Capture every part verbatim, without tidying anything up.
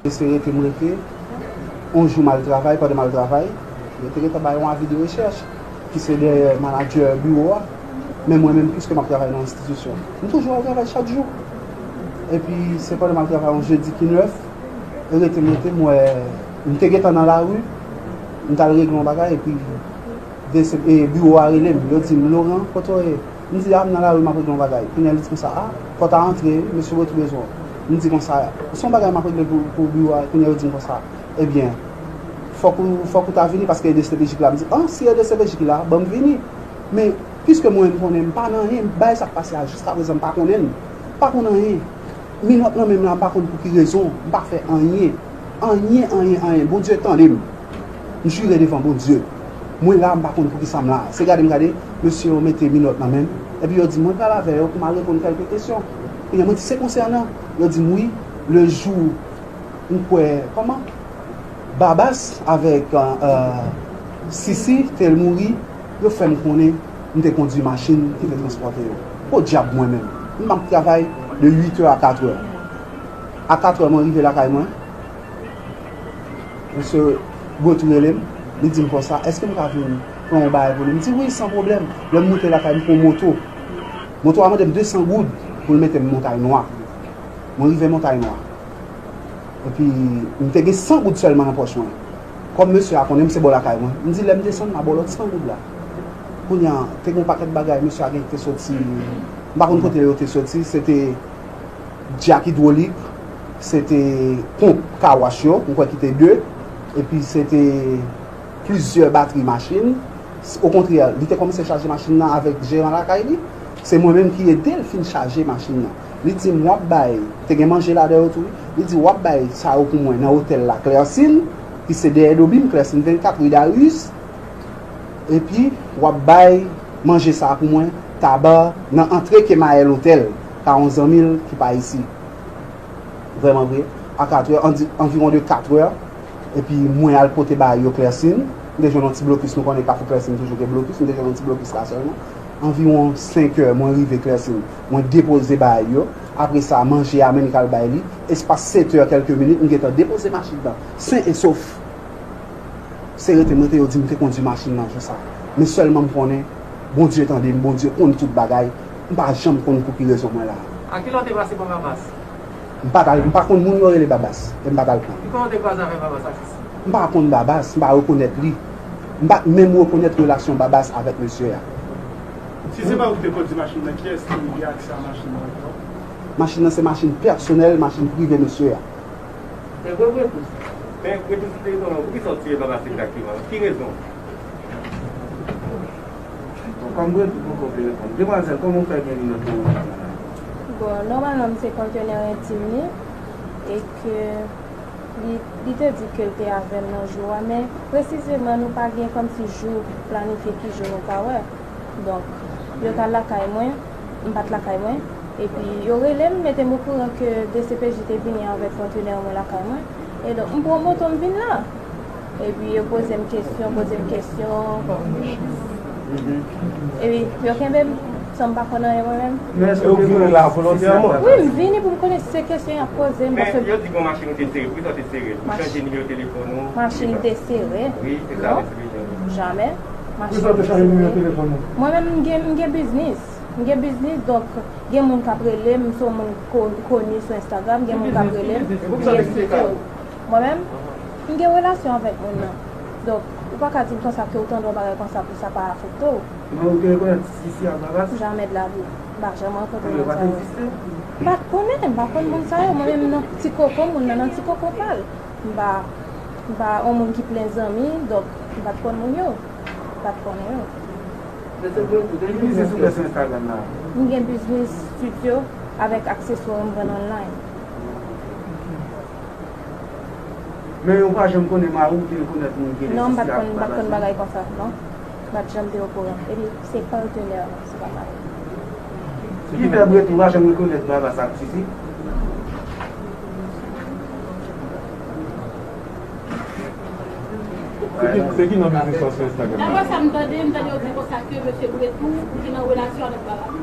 Mesye rete m rete, yon jou m al travay, pandan m al travay, yo te gentan bay yon avi de rechèch, ki se dèyè manadjè biwo a. Men mwen menm, piske m ap travay nan enstitisyon, m toujou al travay chak jou. Epi se pandan m al travay yon jedi ki nèf, e rete m rete, m wè, m te gentan nan lari, m t al regle yon bagay, epi de se, e biwo a rele m, yo di m, "Laurent, kote w ye?" M di, "A, m nan lari, m ap regle yon bagay." Kounye a, li di konsa, "A, fò w ta antre, mesye Bretou bezwen w." M di konsa, "Se yon bagay m ap regle pou, pou biwo a." Kounye a, yo di m konsa, "Ebyen, fòk ou, fòk ou ta vini paske e de se pe ji ki la." M di, "An, si e de se pe ji ki la, ban m vini." Men, piske mwen, m konnen m pa nan anyen, bagay sa k pase a, jiskaprezan, m pa konnen l. M pa konn anyen. Minòt nan men m la, m pa konn pou ki rezon, m pa fè anyen. Anyen, anyen, anyen. Bondye tande m. M jire devan Bondye. Mwen la, m pa konn pou ki sa m la. Se gade m gade, mesye yo mete minòt nan men m. Epi yo di m, mwen pral avè yo pou m al reponn kèlke kesyon. Kounye a, mwen di, se konsènan? Yo di m, wi, le jou, m kwè, kòman? Babas avèk, euh, Sisi te mouri, yo fè m konnen m te kondui machin ki te transpòte yo. Podyab mwen menm. M ap travay de uit è a kat è. A kat è mwen rive lakay mwen. Mesye Bretou rele m, li di m konsa, èske m ka vin pran yon bagay pou li? M di wi, san pwoblèm. Lè m moute lakay, m pran moto. Moto a mande m de san goud pou l mete m Montay Nwa. Mwen rive Montay Nwa. Epi, m te gen san goud sèlman nan pòch mwen. Kòm mesye a konnen m se bò lakay mwen, m di lè m desann, m a ba w lòt san goud la. Kounye a, te gen yon pakèt bagay mesye a gen te soti, m pa konn kote yo te soti, se te djak idwolik, se te ponp kawach yo, m kwè ki te de, epi se te plizyè batri machin. Okontrè, li te kòmanse chaje machin nan avèk jeran lakay li. Se mwen menm ki ede l fin chaje machin nan. Li di m, w ap bay, te gen manje ladan yo tou, wi. Li di, w ap bay sa yo pou mwen nan otèl la, Clercine, ki se dèyè do bim, Clercine vennkat, ri Darius. Epi, w ap bay manje sa a pou mwen, Taba, nan antre Kemayèl Otèl, ka yon zanmi l ki pa isi. Vrèman vre, a kat è, anvi-, anviwon de kat è, epi mwen al pote bagay yo Clercine. M te jwenn yon ti blokis, nou konnen Kafou Clercine toujou gen blokis, m te jwenn yon ti blokis la sèlman. Anviwon senk è, mwen rive Clercine, mwen depoze bagay yo. Apre sa, manje a, men li k al bay li. Espas sèt è kèlke minit, m gentan depoze machin nan, sen e sof. Se rete m rete, yo di m te kondui machin nan jou sa. Men sèlman m konnen, Bondye tande m, Bondye konn tout bagay. M pa janm konn pou ki rezon mwen la. A kilè w te pase pa Babas? M pa t al, m pa konn moun yo rele Babas, e m pa t al pran. Ki kòman w te kwaze avèk Babas ak Sisi? M pa konn Babas, m pa rekonèt li. M pa t menm rekonèt relasyon Babas avèk mesye a. Si se pa ou ki te kondui machin nan, kiyès ki gen aksè a machin nan ankò? Machin nan se machin pèsonèl, machin prive mesye a. Men Bretou, men Bretou sou telefòn nan, poukisa w tire Babas egzakteman? Ki rezon? Kòm Bretou poko vle reponn. Demwazèl, kòman w fè gen minòt nan machin nan? Bon, nòmalman, m se patenè entim li, e ke li, li te di ke l te avè m nan jou a, men presizeman, nou pa gen kòmsi jou planifye ki jou nou ka wè. Donk, yo t al lakay mwen, m pa t lakay mwen. Epi, yo rele m, mete m okouran ke D C P J te vini avèk kontenè mwen lakay mwen. E donk, m pran moto, m vin la. Epi, yo poze m kesyon, poze m kesyon. Epi, yo kenbe m, san m pa konn anyen mwen menm. Men èske w te vini la volontèman? Wi, m vini pou m konnen se kesyon y ap poze m, paske. Men yo di gon machin ou te sere, poukisa w te sere l? Ou chanje nimewo telefòn ou? Machin te sere? Wi, e sa. Non. Jamè. Poukisa w te chanje nimewo telefòn ou? Mwen menm, m gen, m gen biznis. M gen biznis, donk, gen moun k ap rele m, m se yon moun ko-, koni sou Instagram, gen moun k ap rele m, m gen site yo. Mwen menm, m gen relasyon avèk moun nan. Donk, ou pa ka di m konsa ke ou tande yon bagay konsa pou sa pa afekte w. Men ou te rekonèt Sisi ak Babas? Jamè de la vi. M pa janm rankontre moun sa yo. Yo pa t egziste? M pa t konnen, m pa konn moun sa yo. Mwen menm nan ti koko moun nan, nan ti koko pa l. M pa, m pa yon moun ki plen zanmi, donk m pa t konn moun yo. M pa t konnen yo. Ki biznis ou fè sou Instagram la? M gen biznis stityo avèk akseswa m vann online. Men ou pa janm konnen mari w te rekonèt moun ki rele Sisi ak Babas? Non, m pa t konn, m pa t konn bagay konsa, non. M pa t janm te okouran. Epi, se patenè, se pa mari. Ki fè Bretou pa janm rekonèt Babas ak Sisi? Se ki, se ki non biznis lan sou Instagram la? Daprè sa m tande, m tande yo di konsa ke mesye Bretou ki nan relasyon avèk Babas.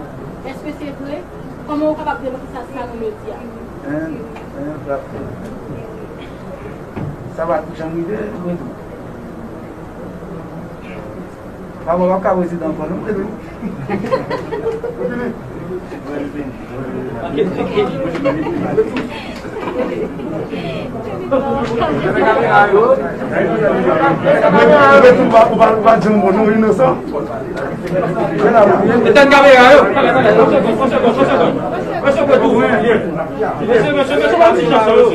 Èske se vre? Kòman ou kapab demanti sa, sa nou medya? Hein? Hein, frap. Sa pa janm rive, mwen tou. Papa, w ap ka prezidan ankò, non, mwen tou. Mwen tou, pa, ou pa, ou pa janm bon, non, inosan. Etenn kamera yo. Mesye, mesye, mesye, mesye, pa ti jan sa yo.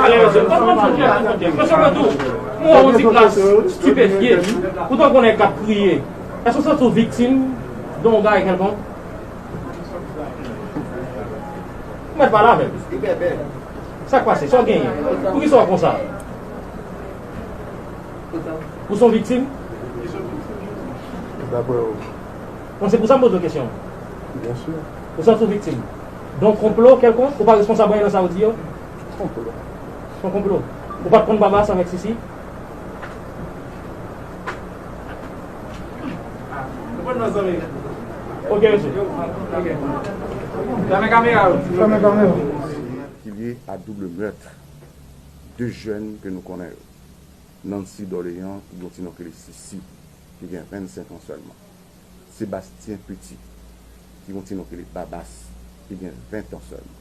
Ale, mesye, pa ti jan sa yo. Mesye, mesye, mwen yon ti kras stipefye. Ou tankou nèg k ap kriye. Èske w santi w viktim de yon bagay kèlkonk? Ou mèt pale avè m. Sa k pase? Sa w genyen? Poukisa w konsa? Ou se yon viktim? Daprè ou? Bon, se pou sa m poze w kesyon. Byen si. Ou santi w viktim de yon konplo kèlkonk? Ou pa responsab anyen nan sa ou di yo? Konplo. Se yon konplo. Ou pa t konn Babas avèk Sisi? Ok, mesye. Ok. Fèmen kamera yo. Fèmen kamera. Ki lye a double meurtre de jèn ke nou konnen yo. Nancy Dorléans, ki gon ti non k rele Sisi, ki gen vennsenk an sèlman. Sébastien Petit, ki gon ti non k rele Babas, ki gen ven an sèlman.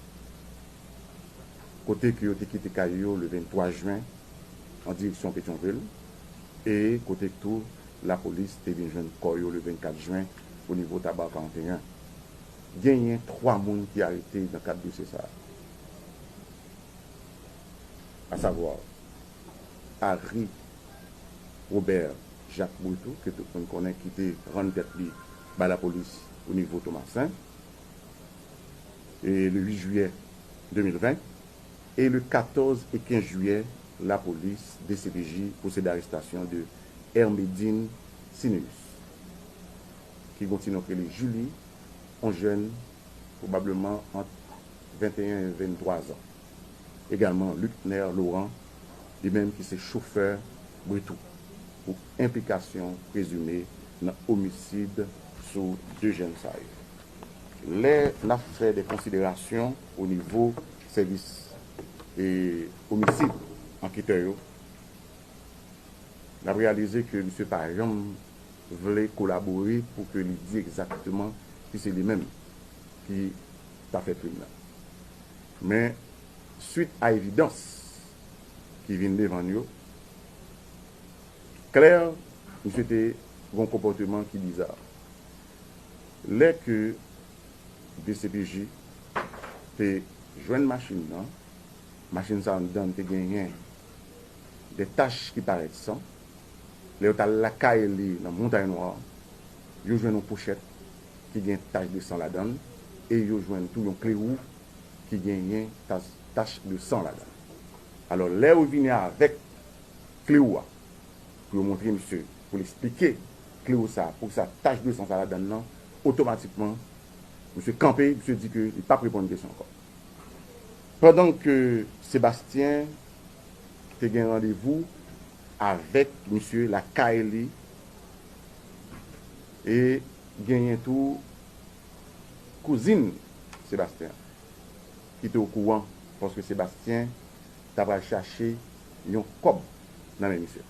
Kote ke yo te kite kay yo le venntwa jen an direksyon Petyonvil, e kote tou lapolis te vin jwenn kò yo le vennkat jen o nivo Taba karanteyen. Genyen twa moun ki arete nan kad dosye sa a. Asavwa, Harry Robert Jacques Brito, ke tout moun konnen, ki te rann tèt li bay lapolis o nivo Tomasen, e le uit jiyè de mil ven, e le katòz e kenz jiyè, lapolis, D C P J, pwosede arestasyon de Hermedine Cinéus, ki gon ti non k rele Julie, yon jèn pwobableman ant venteyen e venntwa zan. Egalman, Lucner Laurent, li menm ki se chofè Brito, pou enplikasyon prezime nan omisid sou de jèn sa yo. Lè n ap fè de konsiderasyon o nivo sèvis, e, omisid, anketè yo, n ap reyalize ke misye pa janm vle kolabore pou ke li di egzakteman si se li menm ki ta fè krim nan. Men, swit a evidans ki vin devan n yo, klè, misye te gen yon konpòteman ki biza. Lè ke D C P J te jwenn machin nan, machin sa anndan te genyen de tach ki parèt san. Lè yo t al lakay li nan Montay Nwa, yo jwenn yon pochèt ki gen tach de san ladan l, e yo jwenn tou yon kle wou ki genyen tach, tach de san ladan l. Alò, lè yo vini avèk kle wou a, pou yo montre misye, pou l eksplike kle wou sa, poukisa tach de san sa ladan l nan, otomatikman, misye kanpe, misye di ke li p ap reponn kesyon ankò. Pandan ke Sebastyen te gen randevou avèk misye lakay li, e genyen tou kouzin Sebastyen ki te okouran, paske Sebastyen ta pral chache yon kòb nan men misye.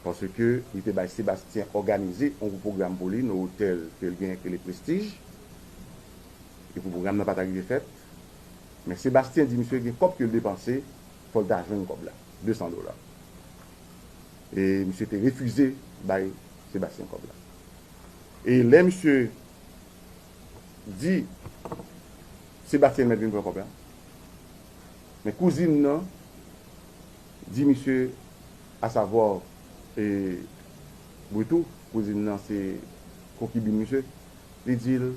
Paske li te bay Sebastyen òganize yon gwo pwogram pou li nan otèl ke l genyen ki rele Prestige. Epi pwogram nan pa ta rive fèt. Men Sebastyen di misye gen kòb ke l depanse, fò l ta jwenn kòb la, de san dola. E misye te refize bay Sebastyen kòb la. E lè misye di Sebastyen mèt vin pran kòb la. Men kouzin nan di misye, asavwa, e, Brito, kouzin nan se konkibin misye, li di l,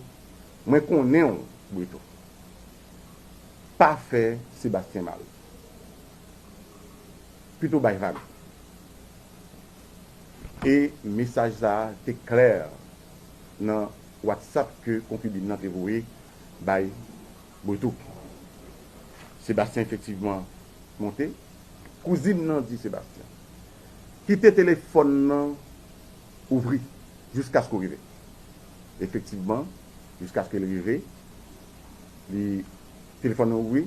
"Mwen konnen w, Brito. Pa fè Sebastyen mal. Pito bay vag." E mesaj sa a te klè nan WhatsApp ke konkibin nan te voye bay Brito. Sebastyen efektivman monte. Kouzin nan di Sebastyen, "Kite telefòn nan ouvri jiskaske w rive." Efektivman, jiskaske l rive, li, telefòn nan ouvri,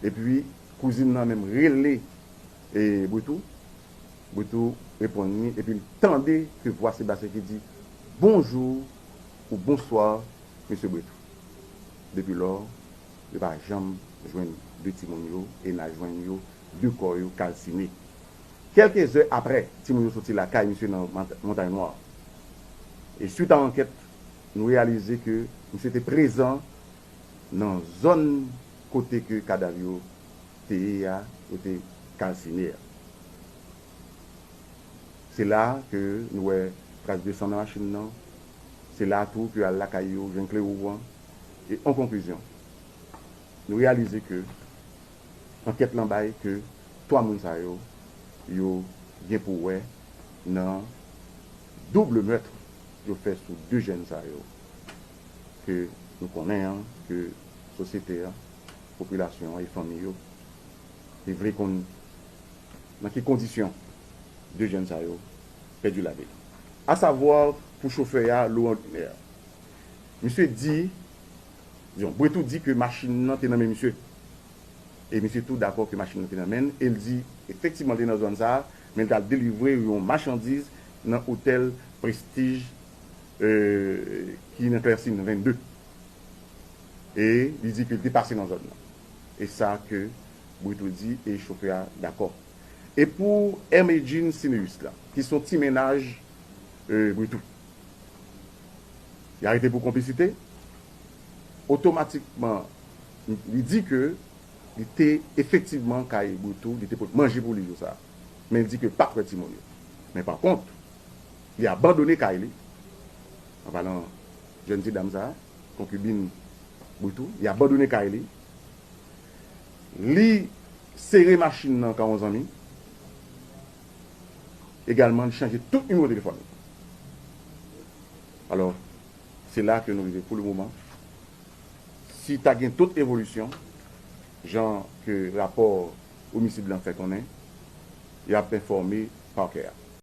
epi Kouzin nan menm rele e Britou. Britou reponn li, epi l tande ke vwa Sebastien ki di, "Bonjou" ou "Bonswa, mesye Britou." Depi lò, yo pa janm jwenn de timoun yo, e n a jwenn yo, de kò yo kalsine. Kèlke zè apre, timoun yo soti lakay misye nan Mont-, Montay Nwa. E swit a ankèt, nou reyalize ke misye te prezan nan zòn kote ke kadav yo te ye a, yo te kalsine a. Se la ke nou wè tras de san nan machin nan. Se la tou ke al lakay yo, jwenn Clairvaux an. E an konklizyon, nou reyalize ke ankèt lan bay ke twa moun sa yo, yo gen pou wè nan double meurtre yo fè sou de jèn sa yo, ke nou konnen an, ke sosyete an, popilasyon an e fanmi yo te vle konn nan ki kondisyon de jèn sa yo pèdi lavi. Asavwa, pou chofè a, Laurent Lumière, misye di, dizon, Britou di ke machin nan te nan men misye. E misye tou dakò ke machin nan te nan men l, e l di, efektivman, l te nan zòn sa a, men l t al delivre yon machandiz nan otèl Prestige, euh, ki nan Clercy vennde. E li di ke l te pase nan zòn nan. E sa ke Britou di, e chofè a dakò. E pou Hermedjine Cineus la, ki se yon ti mennaj, euh, Britou, li arete pou konplisite, otomatikman, li di ke li te efektivman kay Britou, li te pot manje pou li jou sa a. Men li di ke l pa t wè timoun yo. Men pa kont, li abandone kay li, an palan jèn ti dam sa a, konkibin Britou, li abandone kay li, li sere machin nan ka yon zanmi, egalman, li chanje tout nimewo telefòn li. Alò, se la ke nou rive pou le moman. Si ta gen dòt evolisyon, jan ke rapò omisid lan fè konnen, y ap enfòme pakè a.